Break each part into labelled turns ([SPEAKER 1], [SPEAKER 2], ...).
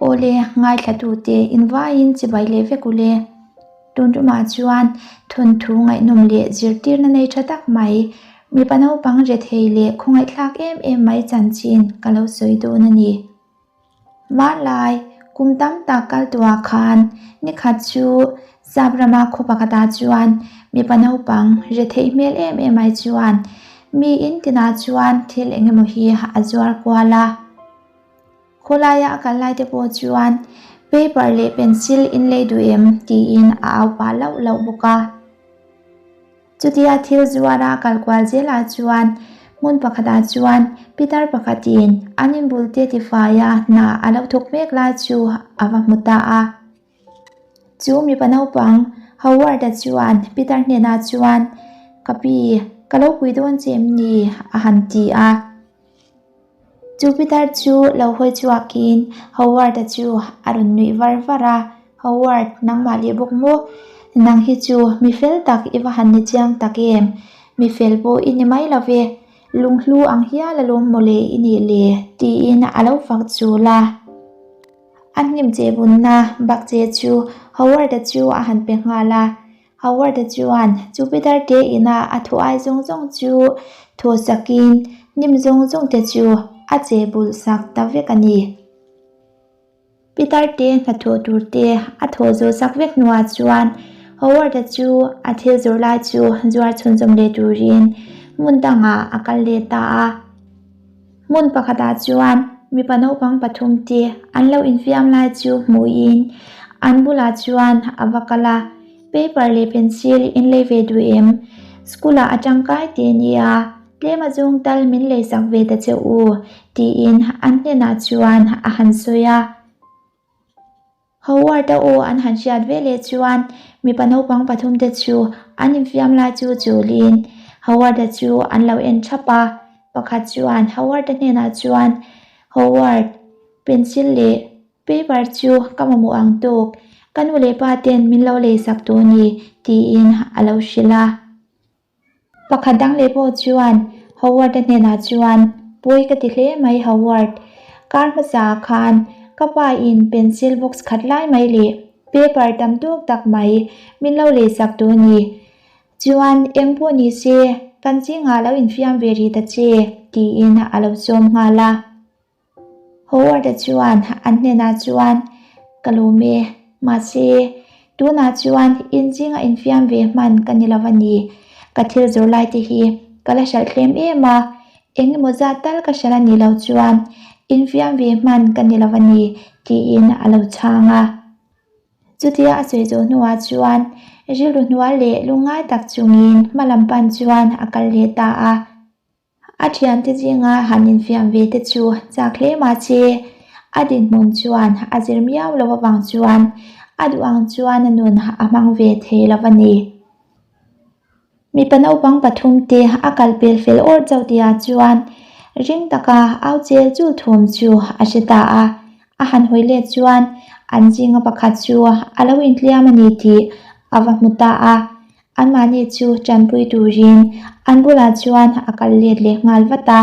[SPEAKER 1] Awle, ngaithlatute invaiin chibai leh vek ule. Tun tumah chuan thawnthu ngaihnawm leh zirtirna nei tha tak mai, mipa naupang rethei leh khawngaihthlak em em mai chanchin ka lo sawi dawn a ni. Hmanlai, kum tam tak kal tuah khan nikhat chu Sap rama khaw pakhatah chuan mipa naupang retheih hmel em em ai chuan mi in tinah chuan thil eng emaw hi a zuar kual a. Khawlaia a kal lai te pawh chuan paper leh pencil in lei duh em tiin a au pah lauh lauh bawk a. Chutia thil zuara a kal kual zelah chuan hmun pakhatah chuan pitar pakhatin an inbul te tifaia hna a lo thawk mek lai chu a va hmu ta a. Chu mipa naupang Howard-a chuan pitar hnenah chuan, Ka pi, ka lo pui dawn che em ni? a han ti a. Chu pitar chu lo hawi chhuakin Howard-a chu a rawn nuih var var a, Howard, nangmah leh bawk maw? Nang hi chu mi fel tak i va han ni chiang tak em? Mi fel pawh i ni mai lo ve, lunghlu ang hial alawm mawle i nih le? tiin a lo fak chul a. A hnim che bunna bak che chu Howard-a chu a han pe nghal a. Howard-a chuan Jupiter te ina a thu ai zawng zawng chu thaw sakin hnim zawng zawng te chu a che bulh sak ta vek a ni. Peter te hnathawh tur te a thaw zawh sak vek hnuah chuan Howard-a chu a thil zawrh lai chu zuar chhunzawm leh turin hmun dangah a kal leh ta a. Hmun pakhatah chuan mipa naupang pathumte an lo infiam lai chu hmuhin an bulah chuan a va kal a, paper leh pencil in lei ve duh em? School ah a tangkai teh nia, tlem a zawng tal min leisak ve ta che u tiin an hnenah chuan a han sawi a. Howard-a aw an han hriat ve leh chuan mipa naupang pathumte chu an infiam lai chu chulin Howard-a chu an lo en thap a. Pakhat chuan Howard-a hnenah chuan, Howard, pencil leh paper chu ka mamawh ang tawk, ka nu leh pa ten min lo leisak tawh a ni, tiin a lo hrilh a. Pakhat dang leh pawh chuan Howard-a hnenah chuan, Pawi ka ti hle mai Howard, kar hmasa khan ka pa in pencil box khat lai mai leh paper tam tawk tak mai min lo leisak tawh a ni. Chuan eng pawh ni se kan zingah lo infiam ve rih ta che, tiin a lo sawm nghal a. Howard-a chuan an hnenah chuan, Ka lawm e, mahse, tunah chuan inzinga infiam ve hman ka ni lo a ni. Ka thil zawr lai te hi ka la hralh tlem em a, eng emaw zat tal ka hralh a nih loh chuan infiam ve hman ka ni lo a ni, tiin a lo chhang a. Chutia a sawi zawh hnuah chuan rilru hnual leh lungngai tak chungin hmalam pan chuan a kal leh ta a. A thiante zinga han infiam ve te chu chak hle mah se, a dinhmun chuan a zir miau lo avang chuan a duh ang chuan a nun a hmang ve thei lo a ni. Mipa naupang pathumte a kal pel fel awr chauh tihah chuan ring taka au chel chul thum chu a hre ta a, a han hawi let chuan an zinga pakhat chu a lo intliam a ni tih a va hmu ta a. Anmahni chu tanpui turin an bulah chuan a kal let leh nghal vat a.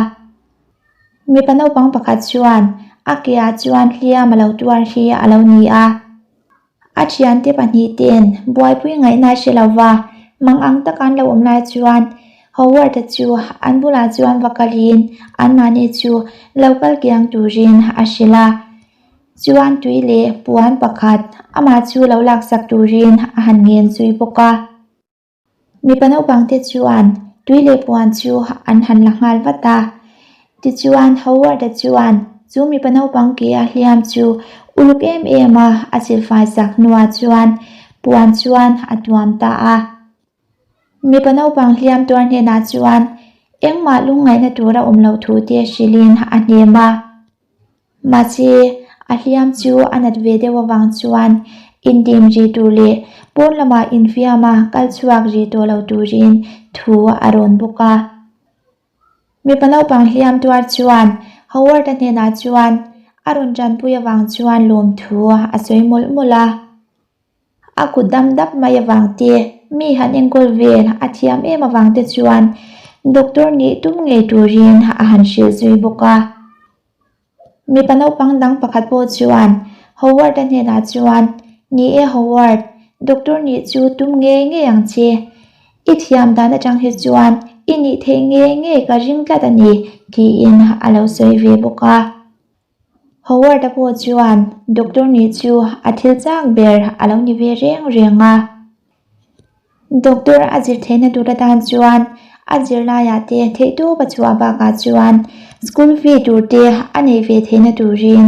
[SPEAKER 1] Mipa naupang pakhat chuan a keah chuan hliam a lo tuar hi a lo ni a. A thiante pahnih ten buaipui ngaihna hre lova mang ang taka an lo awm lai chuan Howard-a chu an bulah chuan va kalin anmahni chu lo kal kiang turin a hrilh a. Chuan tui leh puan pakhat amah chu lo laksak turin a han ngen zui bawk a. Mipa naupangte chuan tui leh puan chu an han la nghal vat a. Tichuan Howard-a chuan chu mipa naupang ke a hliam chu uluk em em a a silfai sak hnuah chuan puan chuan a tuam ta a. Mipa naupang hliam tuar hnenah chuan engmah lungngaihna tur a awm loh thu te hrilhin a hnem a. Mahse, a hliam chu a nat ve deuh avang chuan indim ri tur leh pawn lamah infiama kal chhuak ri tawh lo turin thu a rawn bawk a. Mipa naupang hliam tuar chuan Howard-a hnenah chuan a rawn tanpui avang chuan lawmthu a sawi mawlh mawlh a. A kut dam dap mai avang te, mi han enkawl vel a thiam em avang te chuan doctor nih tum ngei turin a han hrilh zui bawk a. Mipa naupang dang pakhat pawh chuan Howard-a hnenah chuan, Ni e Howard, doctor nih chu tum ngei ngei ang che. I thiam dan atang hi chuan i nih theih ngei ngei ka ring tlat a ni, tiin a lo sawi ve bawk a. Howard-a pawh chuan doctor nih chu a thil chak ber a lo ni ve reng reng a. Doctor a zir theihna tur atan chuan a zirlaiah te theihtawp a chhuah bakah chuan school fee tur te a neih ve theihna turin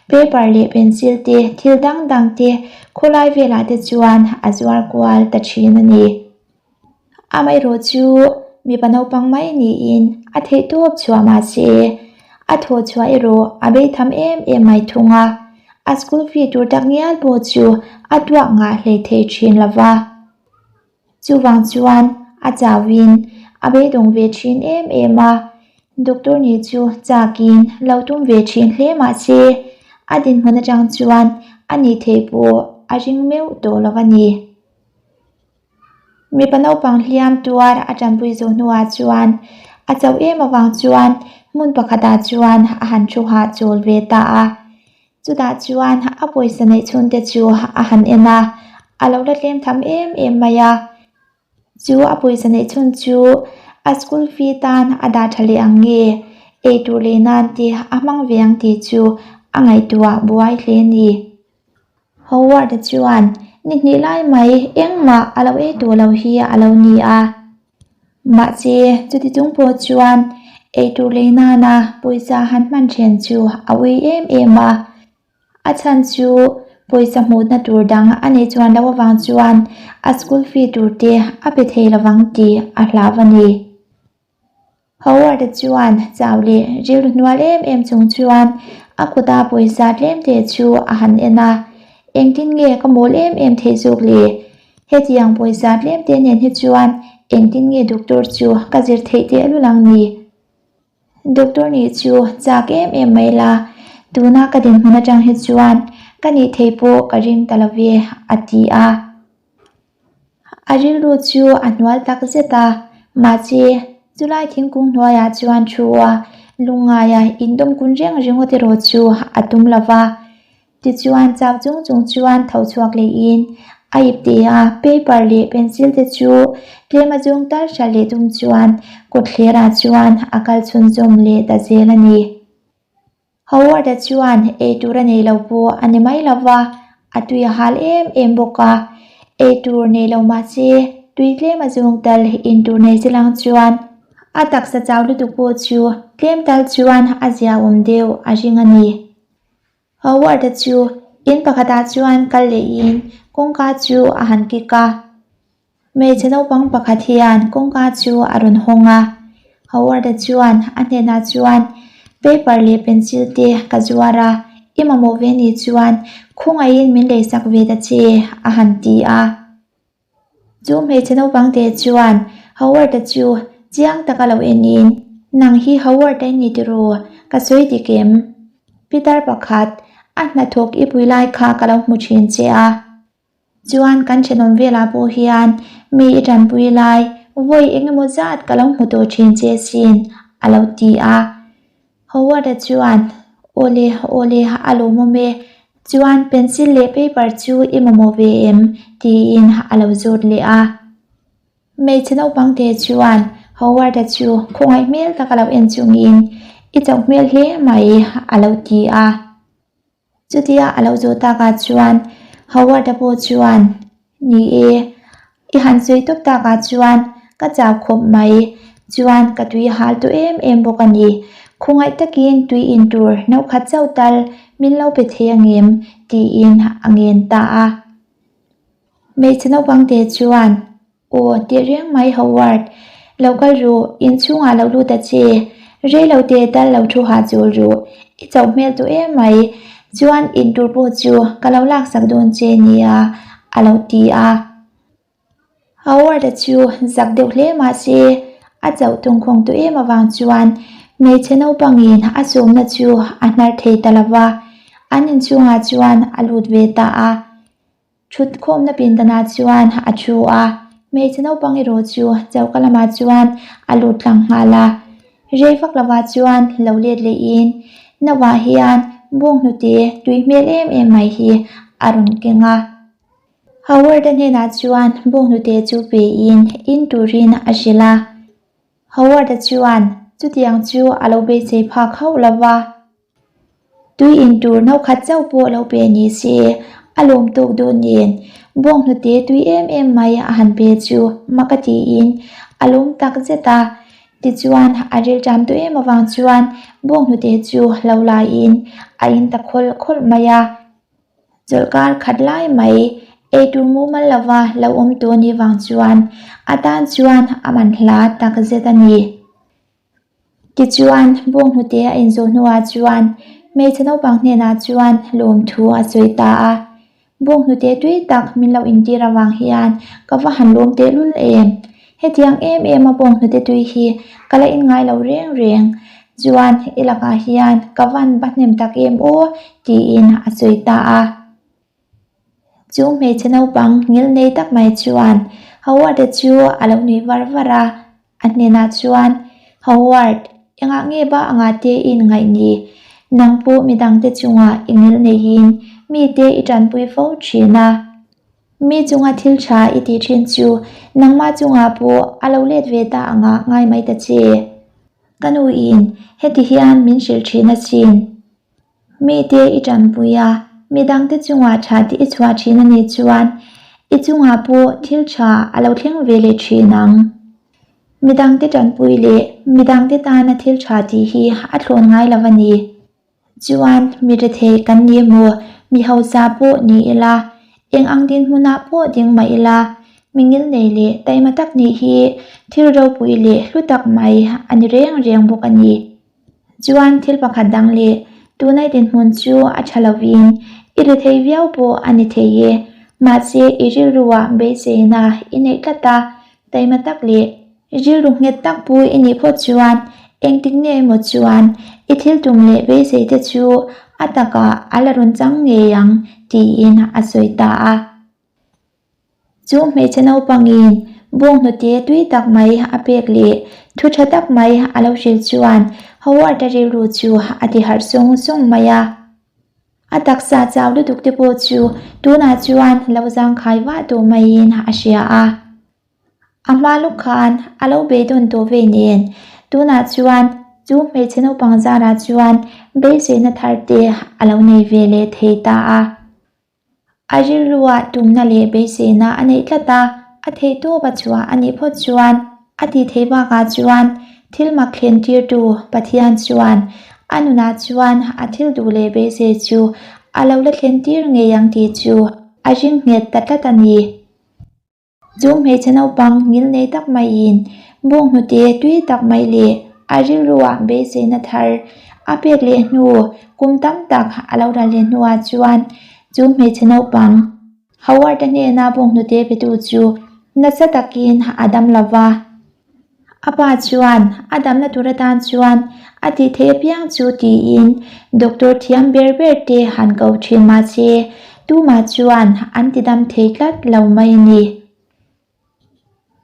[SPEAKER 1] paper leh pencil te thil dang dang te khawlai velah te chuan a zuar kual ta thin a ni. Amaherawh chu mipa naupang mai niin a theihtawp chhuah mahse a thawhchhuah erawh a beitham em em mai thung a, a school fee tur tak ngial pawh chu a tuak ngah hlei thei thin lo va. Chuvang chuan a chauhin a beidawng ve thin em em a, doctor nih chu chakin lo tum ve thin hle mahse a dinhmun atang chuan a nih theih pawh a ring meuh tawh lo a ni. Mipa naupang hliam tuar a tanpui zawh hnuah chuan a chauh em avang chuan hmun pakhatah chuan a han thu hah chawl ve ta a. Chutah chuan a pawisa neih chhungte chu a han en a, a lo la tlem tham em em mai a. Chu a pawisa neih chhun chu a school fee tan a dah tha leh ang nge, eitur lei nan te a hmang ve ang tih chu a ngaihtuah buai hle a ni. Howard-a chuan ni hnih lai mai engmah a lo ei tawh lo hi a lo ni a. Mahse, chuti chung pawh chuan eitur lei nana pawisa han hman then chu a ui em em a. A chhan chu pawisa hmuhna tur dang a neih chuan loh avang chuan a school fee tur te a pe thei lovang tih a hlau a ni. Howard-a chuan chau leh rilru hnual em em chung chuan a kuta pawisa tlem te chu a han en a, Engtin nge ka mawl em em theih zawk le? Hetiang pawisa tlem te nen hi chuan engtin nge doctor chu ka zir theih teh lul ang ni? Doctor nih chu chak em em mai la, tuna ka dinhmun atang hi chuan ka nih theih pawh ka ring ta lo ve, a ti a. A rilru chu a hnual tak zet a, mahse chulai thingkung hnuaiah chuan thu a lungngaia indawm kun reng ringawt erawh chu a tum lo va. Tichuan chau chung chung chuan tho chhuak lehin a ipte a, paper leh pencil te chu tlem a zawng tal hra leh tum chuan kawtthlerah chuan a kal chhunzawm leh ta zel a ni. Howard-a chuan eitur a nei lo pawh a ni mai lo va, a tui a hal em em bawk a. Eitur nei lo mah se, tui tlem a zawng tal intur nei che lang chuan a taksa chau lutuk pawh chu tlem tal chuan a ziaawm deuh a ring a ni. Howard-a chu in pakhatah chuan kal lehin kawngka chu a han kik a. Hmeichhe naupang pakhat hian kawngka chu a rawn hawng a, Howard-a chuan a hnenah chuan paper leh pencil te ka zuar a, i mamawh ve nih chuan khawngaihin min leisak ve ta che a han ti a. Chu hmeichhe naupang te chuan Howard-a chu chiang taka lo enin, Nang hi Howard-a i ni tiraw? Ka sawi dik em? Pitar pakhat, a hnathawk i pui lai kha ka lo hmu thin che a. Chuan kan thenawm velah pawh hian mi i tanpui lai vawi eng emaw zat ka lo hmu tawh thin che sin a lo ti a. Howard-a chuan, Awle, awle, a lawmawm e. Chuan pencil leh paper chu i mamawh ve em? tiin a lo zawt leh a. Hmeichhe naupang te chuan Howard-a chu khawngaih hmel tak a lo en chungin, I chauh hmel hle mai, a lo ti a. Chutia a lo zawh takah chuan Howard-a pawh chuan, Ni e, i han sawi tawp takah chuan ka chau khawp mai, chuan ka tui hal tawh em em bawk a ni. Khawngaih takin tui in tur no khat chauh tal min lo pe thei angem? tiin a ngen ta a. Hmeichhe naupang te chuan, Aw, tih reng mai Howard, lo kal ru, inchhungah lo lut a che, rei lo te tal lo thu hah chul ru, i chauh hmel tawh em mai, chuan intur pawh chu ka lo laksak dawn che nia, a lo ti a. Howard-a chu zak deuh hle mah se, a chauh tawngkhawng tawh em avang chuan hmeichhe naupangin a sawmna chu a hnar thei ta lo va, an inchhungah chuan a lut ve ta a. Thutkhawmna pindanah chuan a thu a, hmeichhe naupang erawh chu choka lamah chuan a lut tlang nghal a. Rei vak lovah chuan lo let lehin Noah hian bawnghnute tui hmel em em mai hi a rawn keng a. Howard-a hnenah chuan bawnghnute chu pein in turin a hrilh a. Howard-a chuan chutiang chu a lo beisei phak hauh lo va. Tui in tur no khat chauh pawh lo pe ni se, a lawm tawk dawn nen bawnghnute tui em em mai a han pe chu mak a tiin a lawm tak zet a. Tichuan a rilṭam tawh em avang chuan bawnghnute chu lo laiin a in ta khawlh khawlh mai a. Chawlhkar khat lai mai eitur mumal lova lo awm tawh ni vang chuan a tan chuan a manhla tak zet a ni. Tichuan, bawnghnute a inzawh hnuah chuan hmeichhe naupang hnenah chuan lawmthu a sawi ta a. Bawnghnute tui tak min lo intir avang hian ka va han lawm tehlul em! Hetiang em em a bawnghnute tui hi ka la inngai lo reng reng. Chuan, i lakah hian ka van va hnem tak em aw? tiin a sawi ta a. Chu hmeichhe naupang ngil nei tak mai chuan Howard-a chu a lo nui var var a, a hnenah chuan, Howard, engah nge ba anga te i inngaih ni? Nang pawh midangte chungah i ngil neiin mite i tanpui fo thin a. Mi chunga thil tha i tih thin chu nangmah chungah pawh a lo let ve ta anga ngai mai ta che. Ka nuin heti hian min hrilh thin asin. Mite i tanpui a, midangte chungah tha tih i chhuah thin a nih chuan i chungah pawh thil tha a lo thleng ve leh thin ang. Midangte tanpui leh midangte tana thil tha tih hi a thlawn ngai lo a ni. Chuan mi rethei kan ni emaw, mi hausa pawh ni ila, eng ang dinhmunah pawh ding mah ila, mi ngilnei leh taima tak nih hi thil ropui leh hlu tak mai a ni reng reng bawk a ni. Chuan thil pakhat dang leh tunai dinhmun chu a tha lovin i ri thei viau pawh a ni thei e. Mahse i rilruah beiseina i neih tlat a, taima tak leh rilru nghet tak pu i nih phawt chuan engtik nge emaw chuan i thil tum leh beisei te chu a takah a la rawn chang ngei ang tiin a sawi ta a. Chu hmeichhe naupangin bawnghnute tui tak mai a pek leh thu tha tak mai a lo hrilh chuan Howard-a rilru chu a ti harh sung sung mai a. A taksa chau lutuk te pawh chu tunah chuan lo zangkhai vah tawh maiin a hria a. A hma luk khan a lo beidawn tawh vei nen tunah chuan chu hmeichhe naupang zarah chuan beiseina thar te a lo nei ve leh thei ta a. A rilruah tumna leh beiseina a neih tlat a, a theihtawp a chhuah a nih phawt chuan a tih theih bakah chuan thil mak thlen tirtu Pathian chuan a nunah chuan a thil duh leh beisei chu a lo la thlen tir ngei ang tih chu a ring nghet ta tlat a ni. Chu hmeichhe naupang ngil nei tak maiin bawnghnute tui tak mai leh a rilruah beiseina thar a pek leh hnu kum tam tak a lo ral leh hnuah chuan chu hmeichhe naupang Howard-a hnena bawnghnute petu chu nasa takin a dam lo va. A pa chuan a damna tur atan chuan a tih theih apiang chu tiin doctor thiam ber ber te han ko thin mahse tumah chuan an ti dam thei tlat lo mai a ni.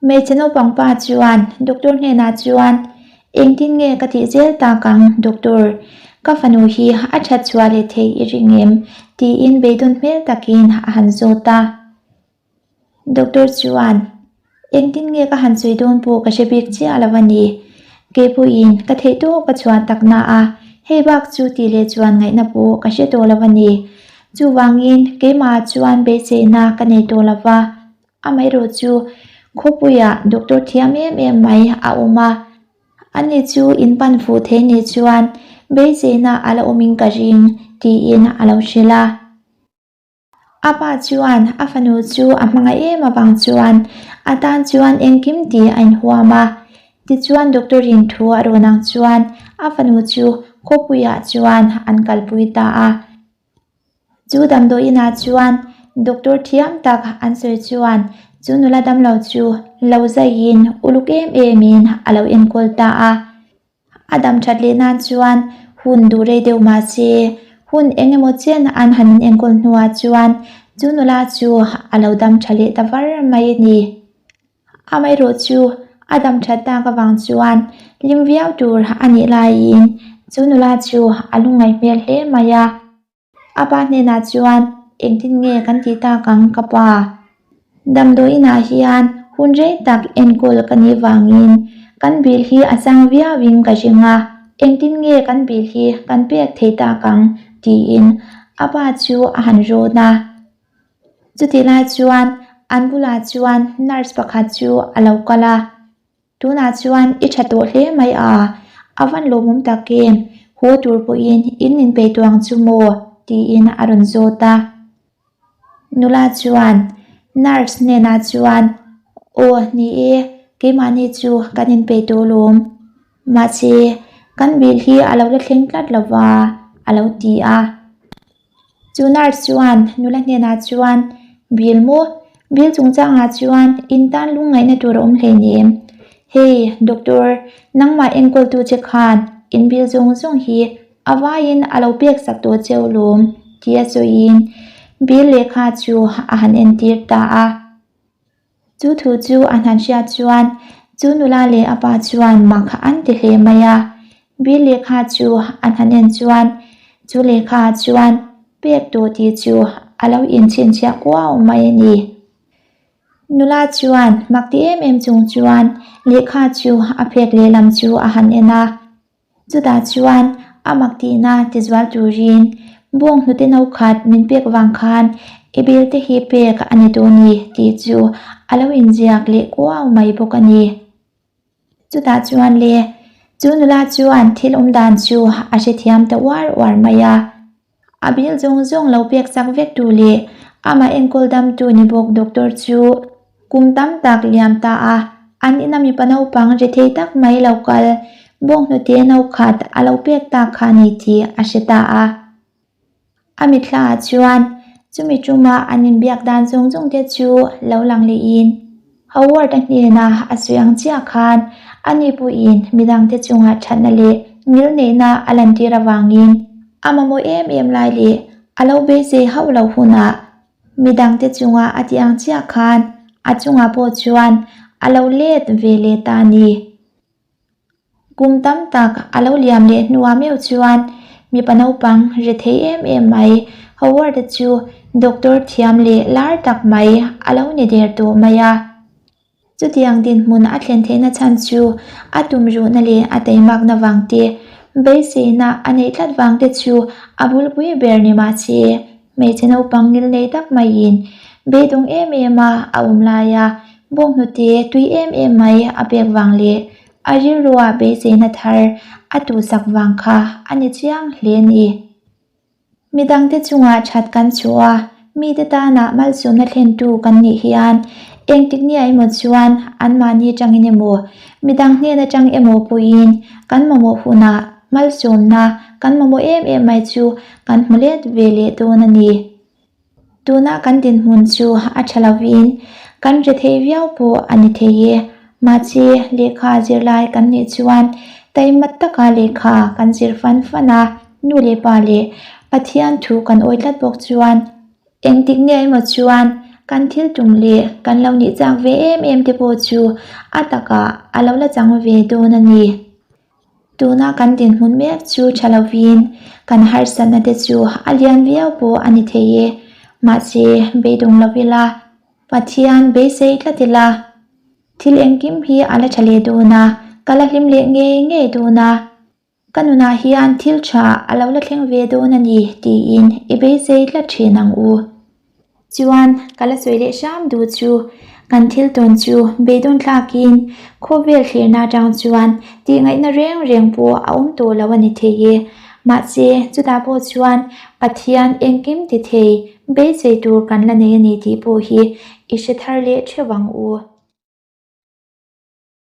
[SPEAKER 1] Hmeichhe naupang pa chuan doctor hnenah chuan engtin nge ka tih zel tak ang doctor, ka fanu hi a that chhuah leh thei i ring em? tiin beidawn hmel takin a han zawt a. Doctor chuan, Engtin nge ka han sawi dawn pawh ka hre bik chiah lo a ni. Keipawhin ka theih tawk ka chhuah tak na a, hei bak chu tih leh chuan ngaihna pawh ka hre tawh lo a ni. Chuvangin keimahah chuan beiseina ka nei tawh lo va, amaherawh chu khawpuiah doctor thiam em em mai a awm a, ani chu in pan fuh thei nih chuan beiseina a la awmin ka ring, tiin a lo hrilh a. A pa chuan a fanu chu a hmangaih em avang chuan a tan chuan engkim tih a inhuam a. Tichuan doctor in thu a rawn ang chuan a fanu chu khawpuiah chuan an kalpui ta a. Chu damdawi inah chuan doctor thiam tak an sawi chuan chu nula damlo chu lo zaiin uluk em emin a lo enkawl ta a. A dam that leh nan chuan hun duh rei deuh mah se, hun eng emaw chen an han in enkawl hnuah chuan chu nula chu a lo dam tha leh ta var mai a ni. Amaherawh chu a dam that tak avang chuan hlim viau tur a nih laiin Chu nula chu a lungngaih hmel hle mai a. A pa hnenah chuan, Engtin nge kan tih tak ang ka pa? Damdawiinah hian hun rei tak enkawl ka nih vangin kan bill hi a chang viauin ka ring a, engtin nge kan bill hi kan pek thei tak ang? tiin a pa chu a han rawn a. Chutih lai chuan an bulah chuan nurse pakhat chu a lo kal a. Tunah chuan i tha tawh hle mai a, a van lawmawm tak em, haw tur pawhin in inpeih tawh ang chu maw? tiin a rawn zawt a. Nula chuan nurse hnenah chuan, Aw ni e, keimahni chu kan inpeih tawh lawm. Mahse, kan bill hi a lo la thleng tlat lo va, a lo ti a. Chu nurse chuan nula hnenah chuan, Bill maw? Bill chungchangah chuan in tan lungngaihna tur a awm hleinem. Hei, doctor, nangmah enkawltu che khan in bill zawng zawng hi a vaiin a lo pek sak tawh cheu lawm, tia sawiin bill lehkha chu a han entir ta a. Chu thu chu an han hriat chuan chu nula leh a pa chuan mak an ti hle mai a. Bill lehkha chu an han en chuan chu lehkha ah chuan pek tawh tih chu a lo inchhinchhiah kuau mai a ni. Nula chuan mak ti em em chung chuan lehkha chu a phek lehlam chu a han en a. Chutah chuan a mak tihna tizual turin bawng hnute no khat min pek vang khan i bill te hi pek a ni dawn ni tih chu a lo inziak leh kuau mai bawk a ni. Chutah chuan le chu nula chuan thil awm dan chu a hrethiam ta uar uar mai a. A bill zawng zawng lo pek chak vek tu leh amah enkawl dam tu ni bawk doctor chu kum tam tak liam ta a, an ina mipa naupang ri thei tak mai lo kal bawnghnute no khat a lo pek tak kha ni tih a hre ta a. A mitthla ah chuan chumi tuma an inbiak dan zawng zawng te chu lo lang lehin Howard-a hnena a sawi ang chiah khan ani pawhin midangte chungah thatna leh ngilneihna a lantir avangin a mamawh em em lai leh a lo beisei hauh loh hunah midangte chunga a tih ang chiah khan a chungah pawh chuan a lo let ve leh ta a ni. Kum tam tak a lo liam leh hnuah meuh chuan mipa naupang ri thei em em mai Howard-a chu doctor thiam leh lar tak mai a lo ni der tawh mai a. Chutiang dinhmun a thlen theihna chhan chu a tumruhna leh a teimakna vang te, beiseina a neih tlat vang te chu a bulpui ber ni mahse, Hmeichhe naupang ngilnei tak maiin beidawng em em a a awm laia bawnghnute tui em em mai a pek vang leh a rilrua beiseina thar a tuhsak vang kha a ni chiang hle a ni. Midangte chungah that kan chhuah a, mite tana malsawmna thlentu kan nih hian engtik nia emaw chuan anmahni atangin emaw midang hnen atang emaw pawhin kan mamawh hunah malsawmna kan mamawh em em mai chu kan hmu let ve leh dawn a ni. Tuna kan dinhmun chu a tha lovin kan ri thei viau pawh a ni thei e. Mahse, lehkha zirlai kan nih chuan taimat taka lehkha kan zir fan fan a, nu leh pa leh Pathian thu kan awi tlat bawk chuan engtik nge emaw chuan kan thil tum leh kan lo nih chak ve em em te pawh chu a takah a lo la chang ve dawn a ni. Tuna kan dinhmun mek chu tha lovin kan harsatna te chu a lian viau pawh a ni thei e. Mahse, beidawng lo ila, Pathian beisei tlat ila, thil engkim hi a la tha leh dawn a, ka la hlim leh ngei ngei dawn a, ka nunah hian thil tha a lo la thleng ve dawn a ni tiin i beisei tlat thin ang u. Chuan ka la sawi leh hram duh chu kan thil tawn chu beidawn thlakin khawvel thlirna atang chuan tih ngaihna reng reng pawh a awm tawh lo a ni thei e. Mahse chutah pawh chuan Pathian engkim ti thei beisei tur kan la nei a ni tih pawh hi i hre thar leh theuh ang u.